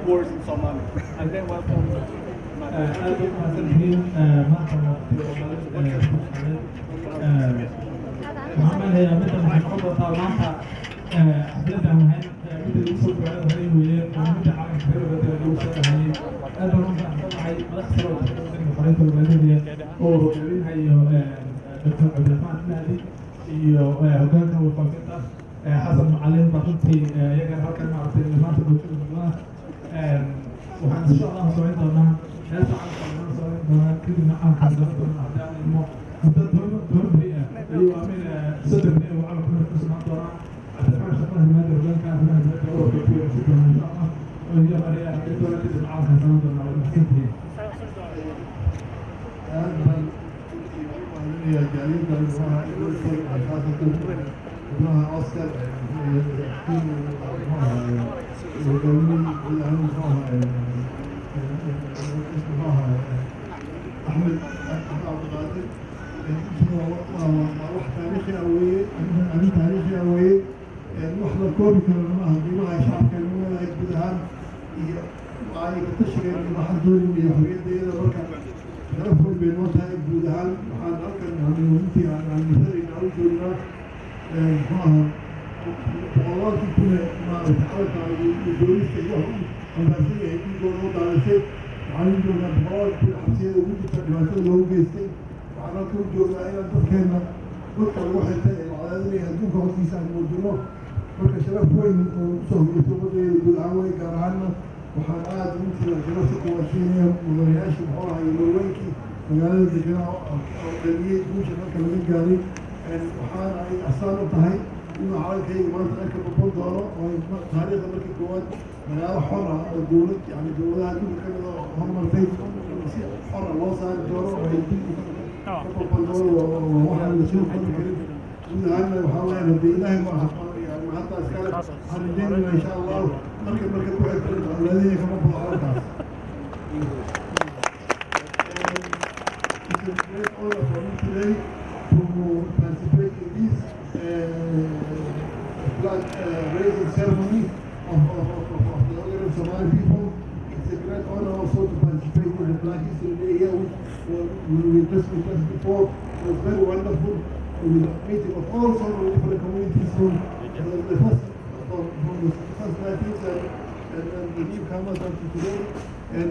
words in Somali and then welcome. Aad u mahadsantihiin. Maanta waa maalin. Waxaan maleeyaa middan waxay noqon doontaa maanta xafladdan waxay midda lagu soo ducada horay weeye oo midda calanka reer Ogaadeen lagu soo dhahayay. Aad baan u faraxsanahay madax sare oo dalka Waddanka Xoreynta Ogaadeenaya oo hogaaminayo Dr. Cabdiraxmaan Mahdi iyo hoggaanka warfaafinta Xasan Macalin baa runtii iyagana halkan maaragtay maanta goobjoog noqdana. Waxaan insha Allah samayn doonaa heesta calanka waxaan samayn doonaa, kadibna calankaan garan doonaa. Haddii aan idmo muddo 10 beri ah ayuu aamin 30 beri uu calanku meesha ku sugnaan doonaa. Cabdiraxmaan Shaqada Maadi, hoggaanka arrimaha dibadda ururka, ku yeersi doonaa insha Allah oo iyo ariya doona, kadibna calankaan samayn doonaa. Waad mahadsantihiin. Aad baan runtii u mahadinayaa jaaliyadda muxuaha Edmonton, khaasatan xubnaha Oscar muxuaha hogaaminay, guud ahaan muxuaha Axmed Cabdiqaadir. Waa wax taariikhi ah weeye, arrin taariikhi ah weeye. Wax la koobi karana maaha qiimaha ay shacabkeenu leedahay guud ahaan iyo ay ka tashigeena iyo waxaan doonayna iyo xorriyaddeeda. Marka sharaf weyn bay noo tahay guud ahaan. Waxaan halkan yani runtii aan masalayna u joognaa muxuu ahaa boqolaalkii kune maaragtay calanka iyo doonista iyo wax u xambaarsan yahay dhiigooda u daadisay. Waxaan u joognaa boqolaalkii kun xabsiyada ugu jirta dhibaatada loogu geystay. Waxaan halkan u joognaa inaan dadkeenna dadka lagu xirtay ee la cadaadinaya adduunka hortiisa aan muujino. Marka sharaf weyn oo usoo hoyatay ummaddeeda guud ahaan wey. Gaar ahaanna waxaan aada runtii sharafta kuwaasiinaya mudanayaashii muxuu ahaa iyo marweynkii magaalada deganaa oo dhaliyey guusha marka laga gaaray. Waxaana ay astaan u tahay inuu calankayga maanta cirka baban doono oo ay taariikhda markii koowaad magaalo xor ah oo dowlad yani dowladaha adduunka ka mid ah oo horumartay si xora loo saari doono oo ay dib ka baban doono. Oo waxaan la soo koobi karin. Guud ahaanna waxaa weeyaan haddii Ilaahay ma yani hadda iskale waxaan rajaynaynaa insha Allahu marka ku xigta awlaadihii kama baxo calankaas. It's a great honor for me today to participate in this flag raising ceremony of the Ogaden Somali people. It's a great honor also to participate in the Black History Day here, which we just witnessed before. It was very wonderful with a meeting of all sorts of different communities from the first 19th and the newcomers up to today. And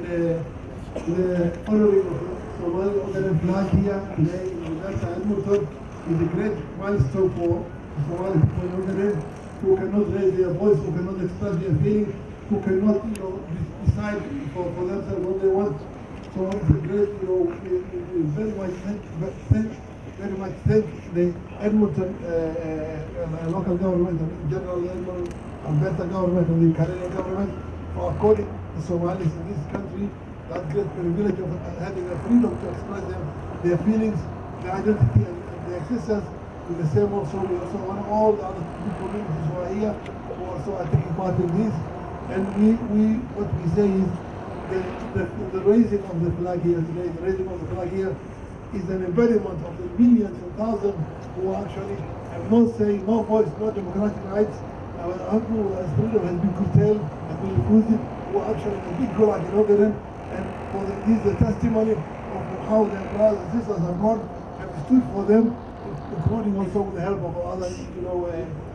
the honoring of the Somali Ogaden flag here today in Alberta, Edmonton, is a great milestone for the Somali people in Ogaden who cannot raise their voice, who cannot express their feelings, who cannot decide for themselves what they want. So it's a great, we very much thank the Edmonton local government and in general the Edmonton, Alberta government and the Canadian government for according the Somalis in this country that great privilege of having the freedom to express their feelings, their identity and their existence. With the same also, we also want all the other big communities who are here, who also are taking part in this. And what we say is the raising of the flag here today, the raising of the flag here is an embodiment of the millions and thousands who actually have no say, no voice, no democratic rights. Our who as freedom has been curtailed, has been refused, who are actually in a big gulag in Ogaden. And this is a testimony of how their brothers and sisters abroad have stood for them, including also with the help of other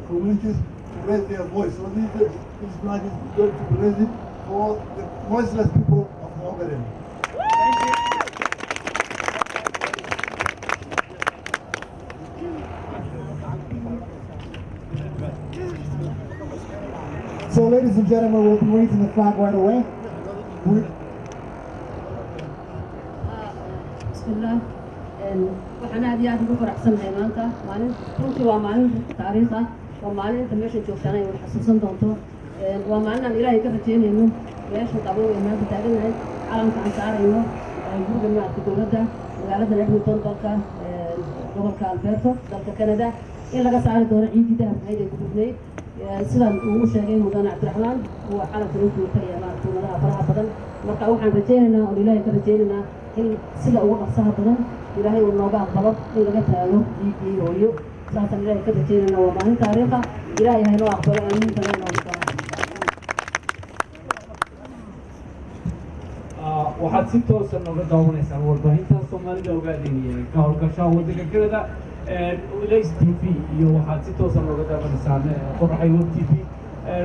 communities, to raise their voice. So this flag is going to be raised for the voiceless people of the Ogaden. Thank you. So, ladies and gentlemen, we'll be raising the flag right away. Bismillaah. Waxaan aad iyo aad ugu faraxsanahay maanta. Maalin runtii waa maalin taariikh ah, waa maalin inta meesha joogtaan ay wada xasuusan doonto. Waa maalin aan Ilaahay ka rajeynayno meesha qabow ee maanta taaganahay calanka aan saarayno guriga maaragta dowladda magaalada Edmonton, dalka gobolka Alberto, dalka Canada, in laga saari doono ciiddii dahabkahayd ee gudubnayd. Sidaan uu u sheegay mudane Cabdiraxmaan, waa calanka runtii matalaya maaragta ummadaha faraha badan. Marka waxaan rajaynaynaa oon Ilaahay ka rajaynaynaa in sida ugu dhaqsaha badan Ilaahay uu nooga aqbalo in laga taago ciiddii hooyo. Saasaan Ilaahay ka rajaynaynaa. Waa maalin taariikha. Ilaahay haynoo aqbalo. Aamiintana inoo aqbalo. Waxaad si toosa nooga daawanaysaan warbaahinta Soomaalida Ogaadeenaya ka howlgashaha waddanka Canada, Lays TV, iyo waxaad si toosa nooga daawanaysaan Qoraxay Web TV.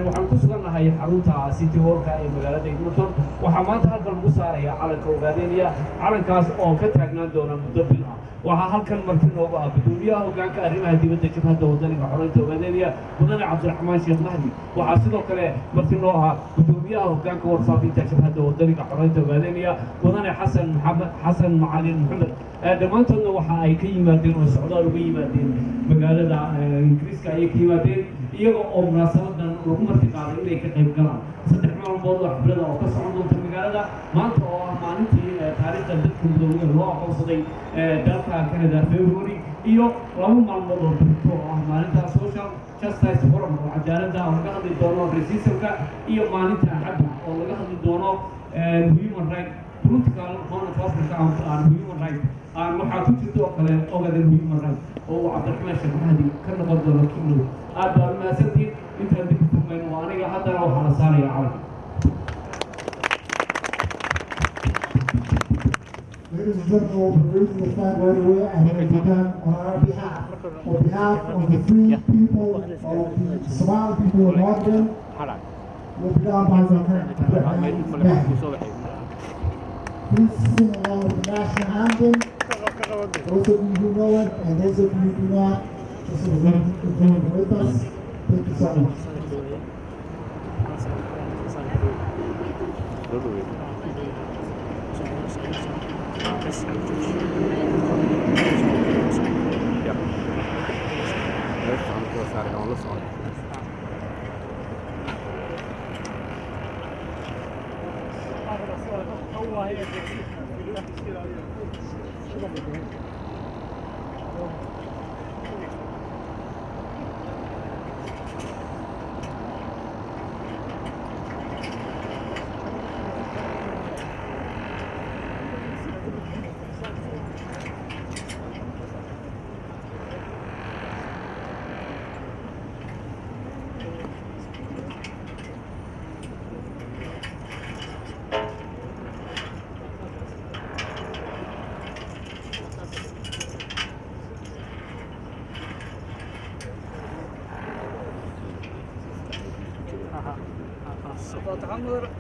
Waxaan ku sugannahay xarunta City Hallka ee magaalada Edmonton. Waxaa maanta halkan lagu saaraya calanka Ogaadeenaya, calankaas oo ka taagnaan doona muddo bil ah. Waxaa halkan marti noogu ah gudoomiyaha hogaanka arrimaha dibadda Jabhadda Wadaniga Xoreynta Ogaadeenaya, mudane Cabdiraxmaan Sheekh Mahdi. Waxaa sidoo kale marti noo ah gudoomiyaha hogaanka warfaafinta Jabhadda Wadaniga Xoreynta Ogaadeenaya, mudane Xasan Maxamed, Xasan Macalin Maxamed. Dhammaantoodna waxa ay ka yimaadeen oo socdaal uga yimaadeen magaalada Ingiriiska ayay ka yimaadeen, iyaga oo munaasabadan lagu marti qaaday inay ka qayb galaan 3 maalmood oo xaflada oo ka socon doonta magaalada maanta, oo ah maalintii taariikhda dadka madowga loo aqoonsaday dalka Canada, February, iyo 2 maalmood oo berrito oo ah maalinta Social Justice Forum oo cadaaladda oo laga hadli doono racismka, iyo maalinta Axadda oo laga hadli doono human right, political Horn of Africa and human right. Aan waxaa ku jirta oo kale Ogaden human right oo uu Cabdiraxmaan Sheekh Mahdi ka noqon doono keynote. Aad baa umahadsantihiin. Intaan dib u furmayno waa aniga. Haddana waxaa la saaraya calanka. Ladies and gentlemen, we'll be raising the flag right away, and it will be done on our behalf. On behalf of the free people of the Somali people of Ogaden, will be done by Abdurrahman Mahdi. Please sing along with the national anthem. Those of you who know it, and those of you who do not, just observe with us. Thank you so much.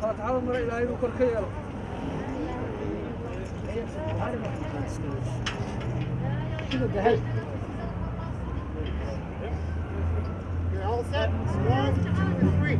Faatixada mara, Ilaahay inuu kor ka yeelo. You're all set? One, two, three.